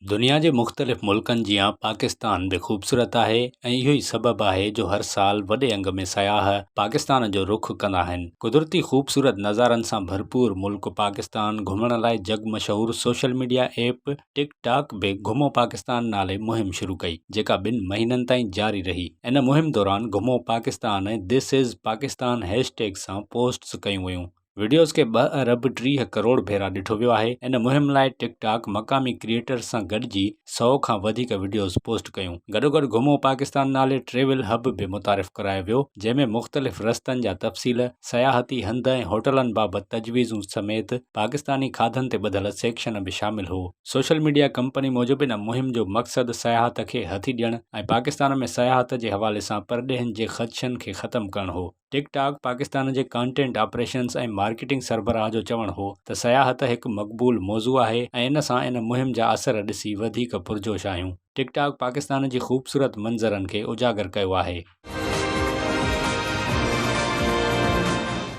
دنيا جي مختلف ملڪن جيان پاڪستان به خوبصورت آهي ۽ اهو ئي سبب آهي جو هر سال وڏي انگ ۾ سياح پاڪستان جو رخ ڪندا آهن. قدرتي خوبصورت نظارن سان ڀرپور ملڪ پاڪستان گهمڻ لاء جڳ مشهور social media app TikTok به گهمو پاڪستان نالي مهم شروع ڪئي جيڪا ٻن مهينن تائين جاري رهي. ان مهم دوران گهمو پاڪستان ۽ دس از پاڪستان هيش ٽيگ سان پوسٽس ڪيون ويون. وڊيوز کي ٻه ارب 30 ڪروڙ ڀيرا ڏٺو ويو آهي. ان مهم لاء ٽڪ ٽاڪ مقامي ڪريئيٽرز سان گڏجي سئو کان وڌيڪ وڊيوز پوسٽ ڪيون. گڏوگڏ گهمو پاڪستان نالي ٽريول هب به متعارف ڪرايو ويو، جنهن ۾ مختلف رستن جا تفصيل، سياحتي هنڌ ۽ هوٽلن بابت تجويزون سميت پاڪستاني کاڌن تي ٻڌل سيڪشن به شامل هو. سوشل ميڊيا ڪمپني موجب ان مهم جو مقصد سياحت کي هٿي ڏيڻ ۽ پاڪستان ۾ سياحت جي حوالي سان پرڏيهين جي خدشن کي ختم ڪرڻ هو. ٽڪ ٽاڪ پاڪستان جي ڪانٽينٽ آپريشنز ۽ مارڪيٽنگ سربراهه جو چوڻ هو ته سياحت هڪ مقبول موضوع آهي ۽ ان سان ان مهم جا اثر ڏسي وڌيڪ پرجوش آهيون، ٽڪ ٽاڪ پاڪستان جي خوبصورت منظرن کي اجاگر ڪيو آهي.